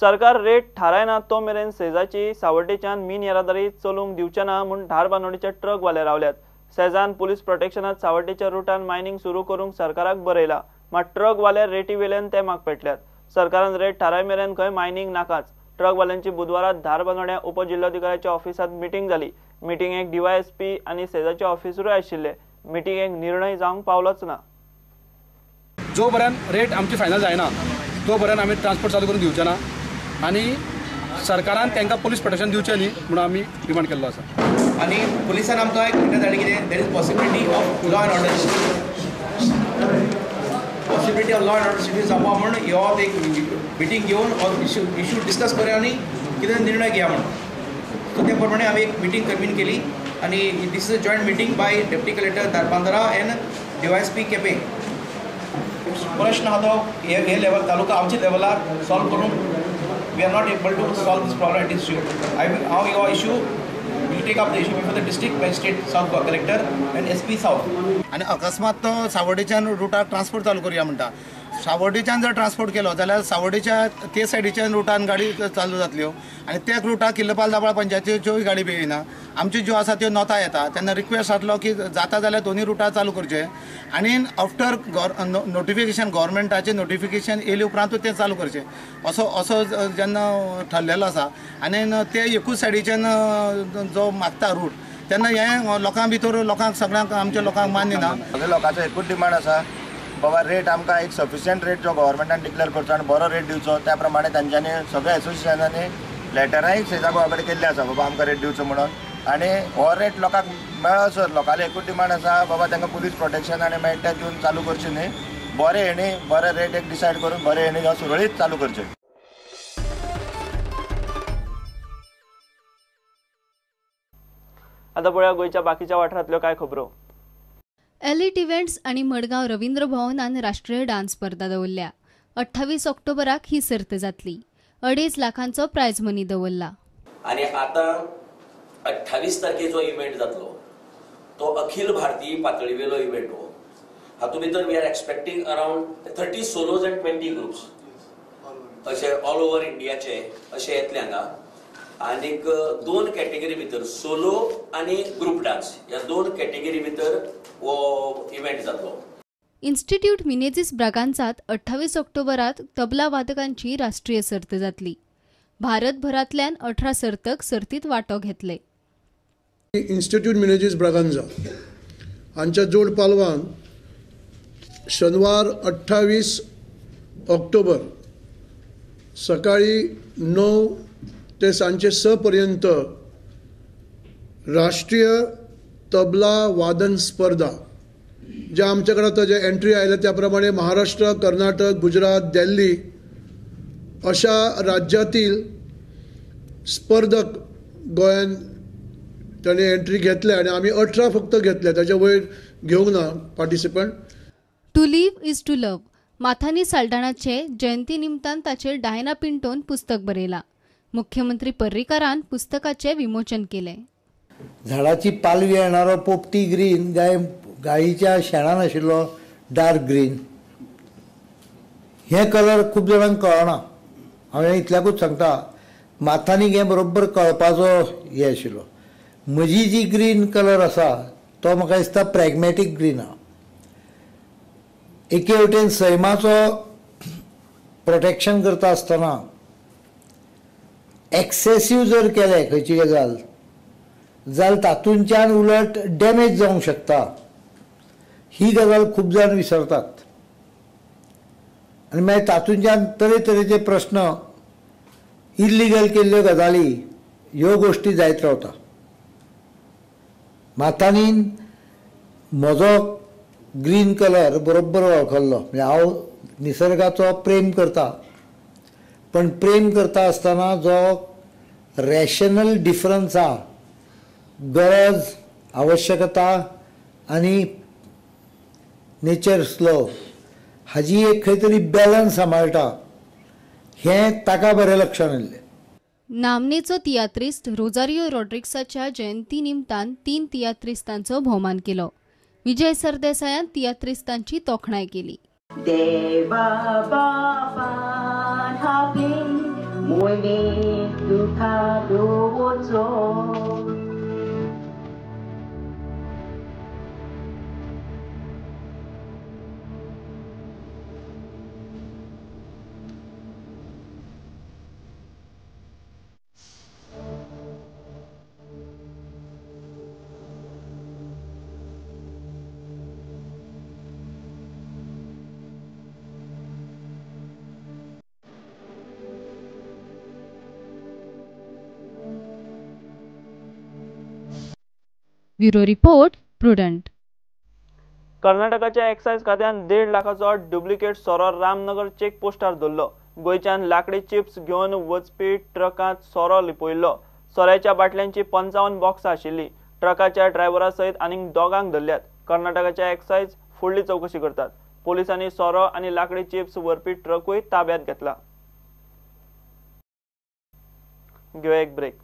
सरकार रेट थारायना तो मेरेन सेजाची सावर्डेच्यान मीन येरादारी चलूंक दिवचे ना म्हूण धारबांदोडेचे ट्रकवाले रावल्यात। सेजान पुलीस प्रोटेक्शनात सावर्डेच्या रुटान मायनिंग सुरू करूंक सरकाराक बरयला, मात ट्रकवाले रेटी वेल्यान ते माग पेटल्यात। सरकारान रेट थाराय मेरेन खंय मायनिंग नाकाच। ट्रकवाल्यांची बुधवारा धारबांदोड्या उपजिल्होधिकाऱ्याच्या ऑफिसात मिटींग जाली। मिटिंगेक डीवायएसपी आनी सेजाचे ऑफिसरूय आशिल्ले। मिटिंगेक निर्णय जावंक पावलोच ना। जो पर्यंत रेट आमची फायनल जायना तो पर्यंत आमी ट्रान्सपोर्ट चालू करून दिवचे ना आनी सरकारान तांकां पुलीस प्रोटेक्शन दिवचें न्ही म्हणून आमी डिमांड केल्लो आसा। आनी पुलिसान आमकां एक लेटर धाडली कितें there is possibility of law and order, possibility of law and order situation जावपा म्हूण ह्यो एक मिटींग घेवन हो इशू डिस्कस करूया आनी कितें निर्णय घेया म्हूण। सो ते प्रमाणे आमी एक मिटींग कन्वीन केली आनी this is a joint meeting by deputy collector Dharbandora and DYSP Quepem. प्रश्न आहा तो हे लेवल तालुका आमच्या लेवलार सॉल्व करूंक we are not able to solve this problem at this issue. हांव हो issue will take up the issue before the district magistrate South Goa collector and SP South. आनी अकस्मात तो सावर्डेच्यान रुटार ट्रान्सपोर्ट चालू करुया म्हणटा। सावर्डेच्यान जर ट्रान्सपोर्ट केलो जाल्यार सावर्डेच्या ते सायडीच्यान रुटान गाडी चालू जातल्यो आनी त्या रुटाक किल्लपाल दाबाळ पंचायतीच्योय गाडी बी येना। आमच्यो ज्यो आसा त्यो नोता येता तेन्ना रिक्वेस्ट जातलो की जाता जाल्यार दोनूय रुटार चालू करचे आनी आफ्टर नोटिफिकेशन गव्हर्मेंटाचें नोटिफिकेशन येयले उपरांतूच तें चालू करचें असो असो जेन्ना ठरलेलो आसा आनी ते एकूच सायडीच्यान जो मागता रूट तेन्ना हें लोकां भितर लोकांक सगळ्यांक आमच्या लोकांक मान्य ना। सगळे लोकांचो एकूच डिमांड आसा बाबा रेट आमकां एक सफिशियंट रेट जो गव्हर्मेंटान डिक्लेअर करचो आनी बरो रेट दिवचो। त्या प्रमाणे तांच्यांनी सगळ्या एसोसिएशनांनी लेटरांय सेजा गोवा कडेन केल्ली आसा बाबा आमकां रेट दिवचो म्हणून आनी हो रेट लोकांक मेळो सर। लोकांले एकूच डिमांड आसा बाबा तांकां पुलीस प्रोटेक्शन आनी मेळटा दिवन चालू करचें न्ही, बरें हेणी बरें रेट एक डिसायड करून बरें हेणी सुरळीत चालू करचें। आतां पळोवया गोंयच्या बाकीच्या वाठारांतल्यो कांय खबरो। एलिट इव्हेंट्स आनी मडगांव रवींद्र भवनान राष्ट्रीय डान्स स्पर्धा दवरल्या। 28 ऑक्टोबराक ही सर्त जातली। 2.5 लाखांचो प्रायज मनी दवरला। आनी आतां 28 तारखेचो इव्हेंट जातलो तो अखिल भारतीय पातळीवेलो इव्हेंट हो। हातूंत भितर we are expecting around 30 solos and 20 groups अशे ऑल ओव्हर इंडियाचे अशे येतले हांगा। आनीक 2 कॅटेगरी भितर सोलो आनी ग्रुप डान्स ह्या 2 कॅटेगरी भितर हो इव्हेंट जातलो। इन्स्टिट्यूट मिनेझिस ब्रागांजात 28 ऑक्टोबरात तबला वादकांची राष्ट्रीय सर्त जातली। भारतभरांतल्यान 18 सर्तक सर्तीत वांटो घेतले। इन्स्टिट्यूट मिनेझिस ब्रागांजा हांच्या जोड पालवान शनिवार 28 ऑक्टोबर सकाळी 9 ते सांजे 6 पर्यंत राष्ट्रीय तबला वादन स्पर्धा ज्या आमच्याकडे आता जे एंट्री आयल्या त्या प्रमाणे महाराष्ट्र, कर्नाटक, गुजरात, दिल्ली अशा राज्यातील स्पर्धक गोंयान तांणी एंट्री घेतल्या आनी आमी 18 फक्त घेतल्या, ताच्या वयर घेवंक ना participant. To live is to love Mathani साल्डाणाचे जयंती निमतान ताचेर डायना पिंटोन पुस्तक बरयला। मुख्यमंत्री पर्रीकारान पुस्तकाचे विमोचन केले। झाडाची पालवी येणारो पोपटी ग्रीन गाय गायीच्या शेणान आशिल्लो डार्क ग्रीन हे कलर खूब जाणांक कळना। हांवें इतल्याकूच सांगता माथानीक हें बरोबर कळपाचो हें आशिल्लो। म्हजी जी ग्रीन कलर आसा तो म्हाका दिसता प्रॅग्मॅटीक ग्रीन आहा। एके वटेन सैमाचो प्रोटेक्शन करता आसतना एक्सेसीव जर केलें खंयची गजाल जाल्यार तातूंतल्यान उलट डॅमेज जावंक शकता। ही गजाल खूब जाण विसरतात आनी मागीर तातूंतल्यान तरेतरेचे प्रश्न इल्लिगल केल्ल्यो गजाली ह्यो गोश्टी जायत रावता। माथानीन म्हजो ग्रीन कलर बरोबर वळखल्लो, म्हणजे हांव निसर्गाचो प्रेम करता, पण प्रेम करता आसतना जो रॅशनल डिफरन्स आहा गरज आवश्यकता आनी नेचर्स लव हाजी एक खंय तरी बॅलन्स सांबाळटा हें ताका बरें लक्षात आयलें। नामनेचो तियात्रिस्त रोजारियो रॉड्रिक्साच्या जयंती निमतान 3 तियात्रिस्तांचो भोवमान केलो। विजय सरदेसायान तियात्रिस्तांची तोखणाय केली। देवा बापान आपले मनीस तुका देवचो. Bureau report, Prudent. कर्नाटकाच्या एक्सायज खात्यान 1.5 लाखाचो डुप्लिकेट सोरो रामनगर चेक पोस्टार धरलो. गोंयच्यान लाकडी चिप्स घेवन वचपी ट्रकांत सोरो लिपयल्लो. सोऱ्याच्या बाटल्यांची 55 बॉक्सां आशिल्ली. ट्रकाच्या ड्रायव्हरा सयत आनीक 2 धरल्यात. कर्नाटकाच्या एक्सायज फुडली चवकशी करतात. पोलिसांनी सोरो आनी लाकडी चिप्स व्हरपी ट्रकूय ताब्यात घेतला. घेवया एक ब्रेक.